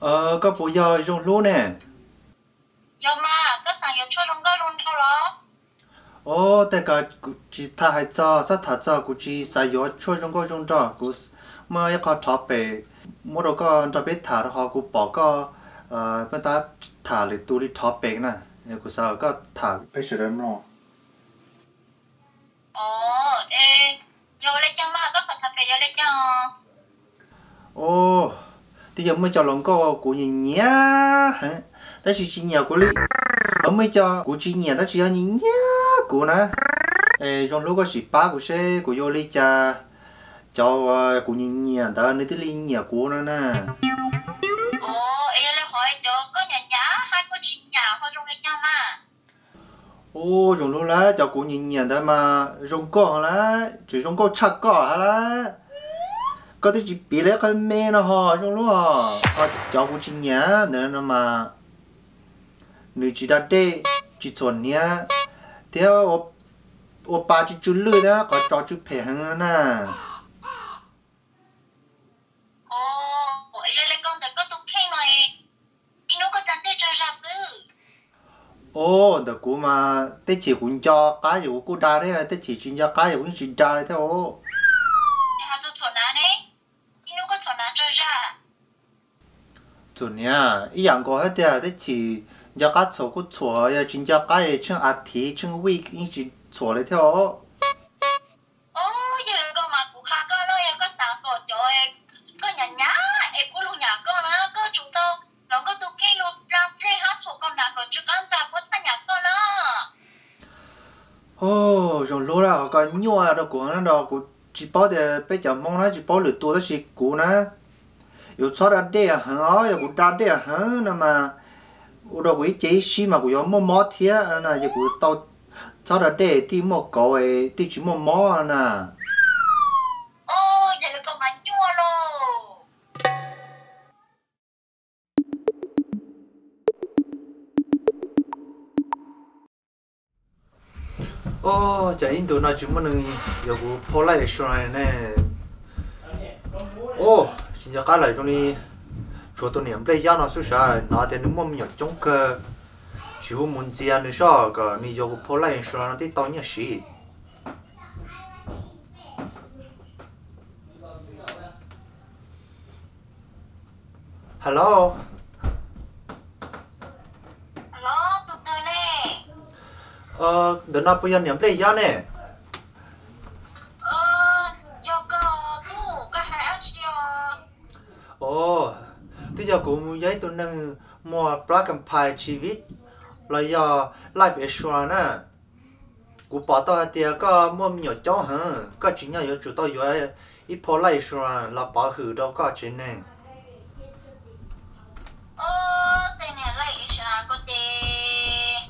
Koj puas yog Zoo Hlub ne? Yog mas, koj xav yuav tshuaj zoo nkauj zoo nraug los? Os, tej ko kuv tsis tham hais txog, txhob tham txog, kuv tsis xav yuav tshuaj zoo nkauj zoo nraug. Kuv muaj ib qho thov pem muab rau koj nrog peb tham rau, ho kuv pom koj peb tab tham lwm tus li thov pem na, kuv xav kom koj tham peb sawv daws mloog. Os, es yog ua li cas mas koj qhov thov pem yog li cas? Os, twb yog muaj cov hluas nkauj kuv nyiam nyiam heev, tab sis tsis nyiam kuv li. Ho muaj cov kuv tsis nyiam tab sis yog nyiam nyiam kuv na. Es Zoo Hlub, koj sim pab kuv seb kuv yuav ua li cas cov kuv nyiam nyiam ntawd nws thiaj li nyiam kuv no na. Os, es yog li hais cov koj nyiam nyiam hais koj tsis nyiam ho zoo li cas mas? Ub, Zoo Hlub, lawv cov kuv nyiam nyiam ntawd mas zoo nkauj lawm, tseem zoo nkauj tshaj koj hab lawm. Koj twb tsis piv li qhov me no ho Zoo Hlub, ho cov kuv tsis nyiam ntawd no mas nws tsis da dej, tsis txhuam hniav, thiab ua pa tsw tsw lwj thiab qhov tso tsw phem heev na. Os, yog li koj ntawm koj tus kheej no, ib hnub koj da dej tsawg zag xwb? Os, ntawm kuv mas tej chim kuv nco qab ces kuv kuj da thiab, tej chim tsis nco qab ces kuv yeej tsis da li thiab os. Ho tus txhuam hnav ne, ib hnub koj txhuam hnav tsawg zag? Txhuam hniav ib yam nkaus hab tiag, tej chim nco qab txhuam kuj txhuam, yog tsis nco qab es tsheej as thiv tsheej week yeej tsis txhuam li thiab os. Os, yog li koj mas kuv qha koj no, yog koj xav kom cov koj nyiam nyiam es kuj lug nyiam koj na, koj tsum tau los koj tus kheej lug da dej hab txhuam koj hnav kom tsw qab ntxag puab txhaj nyiam koj na. Os, Zoo Hlub, ho koj nyuaj rau kuv heev na, kuv tsis paub tias peb cov Hmoob na tsis paub lwm tus tab sis kuv na yuav txhob da dej heev os, yog kuv da dej heev no mas ua rau kuv ib ce ib sib mas kuv yuav muaj mob thiab na, yog kuv tau txhob da dej tej muaj kauv tej tsis muaj mob na. Os, yog li koj mas nyuaj lauj. Os, cas ib ntus no tsis muaj neeg yuav kuv phau life insurance ne. Os, tsis nco qab lawm, zoo li tshuav tus niam nplej yab no xwb sav, hnov tias nws muaj me nyuam coob kawg, tsis hu mus ntxias nws soj kom nws yuav kuv phau life insurance no thiaj tau nyiaj siv. Hello. Ntawm no puas yog niam nplej yab ne? Os, twb yog kuv yog ib tug neeg muag plab kam phais chi vij los yog life insurance na. Kuv pom tau hais tias koj muaj me nyuam coob heev, koj tsim nyog yuav tsum tau yuav ib phau life insurance los pov hwm rau koj tsev neeg. Os, tej niag life insurance ko ces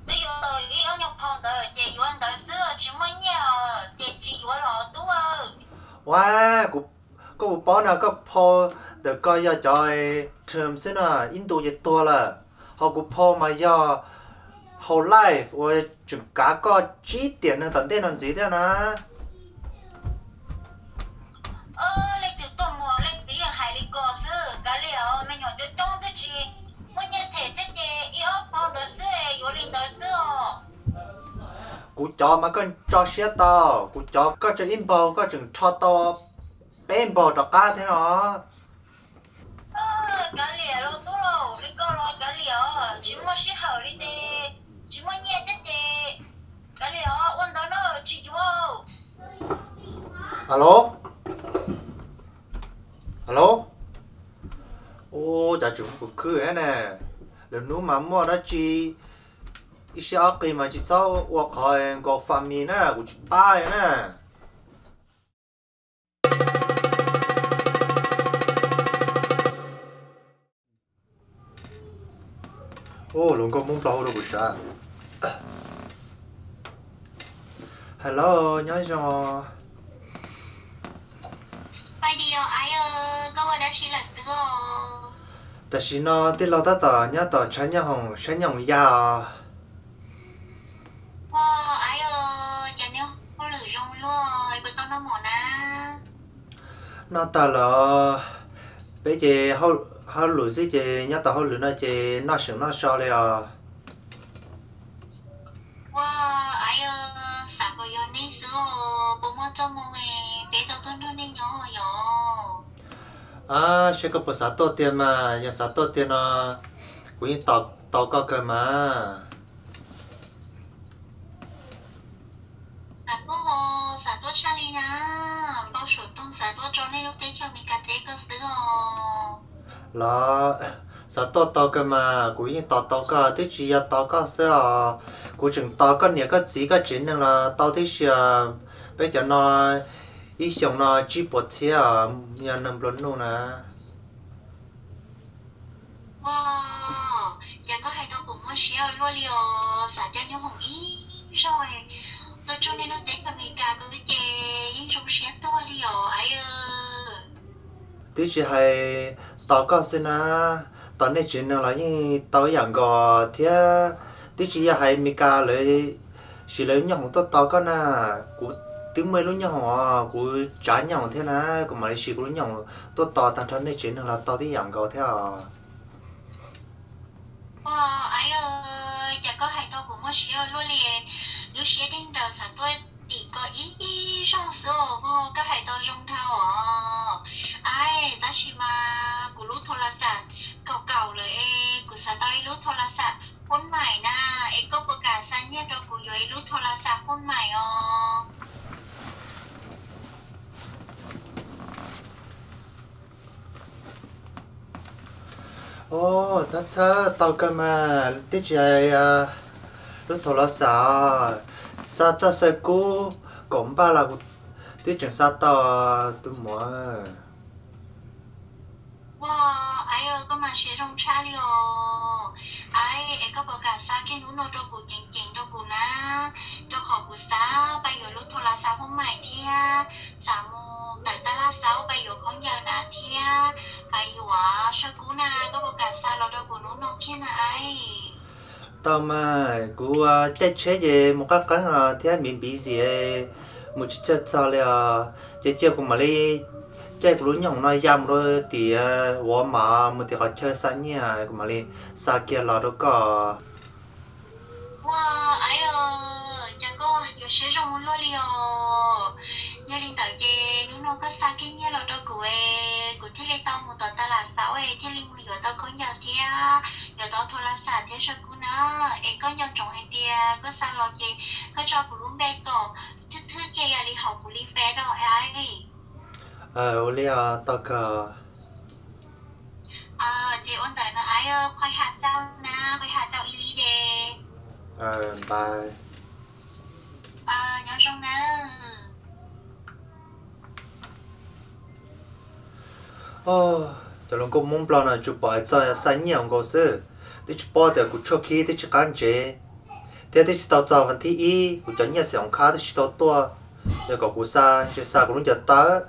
twb yuav tau ib ob nyuag phau ntawd ces yuav ntawd xwb, tsis muaj nyiaj ces tsis yuav los tub. Ua, koj puas paub na, koj phau ntawm ko yog cov term xwb na, ib ntus ces tuag lawm. Ho kuv phau mas yog whole life uas tseem kav koj tsib tiam neeg tom ntej no ntxiv thiab na. Leej twg tuaj muag leej twg yeej hais li ko xwb, kav liam os, me nyuam coob coob twb tsis muaj nyiaj them thiab ces ib ob phau ntawd xwb, yuav li ntawd xwb os. Kuv cov mas koj tso siab tau, kuv cov koj tso ib npaug koj tseem rho tau peb npaug rov qab thiab no. Kav liam los tub, li ko los kav liam os, tsis muaj sij hawm li ces, tsis muaj nyiaj thiab ces kav liam os, ua ntawd na, tsis yuav. Alo, alo. Ua cas tseem khwv khwv thiab ne? Lwm hnub mas muaj dab tsi ib siab ob qig mas tsis txhob ua qhov GoFundMe na, kuv tsis pab li na. Ua hluas nkauj Hmoob Nplog hu rau kuv sav. Hello, nyob zoo. Tam sim no tij laug tab tom nyob tom tshav nyooj hoom saib nyooj hoom ya os. Noj tag lawm. Peb ces hauj, Hauj lwm xwb ces nyob tau hauj lwm no ces noj seem noj so li os. Ua, Aiv, xav kom yog nej xwb os, puas muaj txoj hmoo es peb tau tuaj nrog nej nyob yom? A, seb koj puas xav tuaj tiag mas, yog xav tuaj tiag no kuv yeej tos tau koj kawg mas. Xav tuaj os, xav tuaj tshaj li na, npau suav toog xav tuaj tso nej lub teb chaws Amelikas teb koj xwb os. Los, xav tuaj tau kawg mas, kuv yeej tos tau koj, twb tsis yog tos koj xwb os, kuv tseem tos koj niam koj txiv koj tsev neeg los tau tib si. Peb cov no ib xyoos no tsib puas txhiab os, yog neeg nplua nuj na. Ua, cas koj hais tau kuv muaj siab luaj li os, xav coj nyob hoom ib zaug tuaj tsuj nej lub teb chaws Amelikas ko ces yeej zoo siab tuag li os Aiv. Twb tsis hais tos koj xwb na, tos nej tsev neeg los yeej tau ib yam nkaus thiab. Twb tsis yog hais Amelikas lawv siv lawv lub nyooj hoom tuaj tos koj na, kuv twb muaj ib lub nyooj hoom os, kuv tsav nyooj hoom thiab na, kuv mam li siv kuv lub nyooj hoom tuaj tos tag nrho nej tsev neeg los tau tib yam nkaus thiab os. Ua, Aiv, cas koj hais tau kuv muaj siab luaj li, lub siab deej daws xav tuaj tim koj ib zaug xwb os, koj hais tau zoo dhau os. Aiv, tab sis mas kuv lub thoo las xam kaum kaum lawm es kuv xav tau ib lub thoo las xam phoob maim na, es koj puas kam xa nyiaj rau kuv yuav ib lub thoo las xam phoob maim os? Os, txhob txhawj, tau kawg mas, twb tsis hais lub thoo las xam, xa txoj xaw kub kaum npaj los kuv twb tseem xa tau tus muam. Ua, Aiv, koj mas siab zoo tshaj li os. Aiv, es koj puas kam xa kiag hnub no rau kuv ceev ceev rau kuv na, rau qhov kuv xav pab yuav lub thoo las xam phoob maim thiab, xav mus tawm tab laj xauv pab yuav khaub ncaws na thiab pab yuav saw kub na, koj puas kam xa los rau kuv hnub no kiag na Aiv? Tau mas, kuv caij tsheb ces mus qab qeeb os thiab miv npiv zim, mus tsis txog li os, ces cia kuv mam li caij kuv lub nyooj hoom no ya mus rau tim ua mam mus tim qhov chaw xa nyiaj, kuv mam li xa kiag los rau koj. Ua, Aiv, cas koj yuav siab zoo luaj li os. Yog li ntawd ces hnub no koj xa kiag nyiaj los rau kuv es kuv thiaj li tau mus tom tab laj xauv es thiaj li mus yuav tau khaub ncaws thiab yuav tau thoo las xam thiab saw kub na. Es koj nco ntsoov hais tias koj xa los ces koj tso kuv lub npe kom thwj thwj kiag ib yam li hauv kuv li Face no Aiv. Ua li os, tau kawg. Ces ua ntawd no Aiv, qhov has tau na, qhov has tau ib li de. Npawg, nyob zoo na. Cov hluas nkauj Hmoob Nplog no tsuas pom hais txog xa nyiaj nkaus xwb, twb tsis paub tias kuv tshuaj khib twb tsis qab ntsev, thiab twb tsis tau txog vas thib ib kuv cov nyiaj xim oos khab twb tsis tau tuaj, yog kom kuv xa ntshe xa kuv lub ncaws tawb.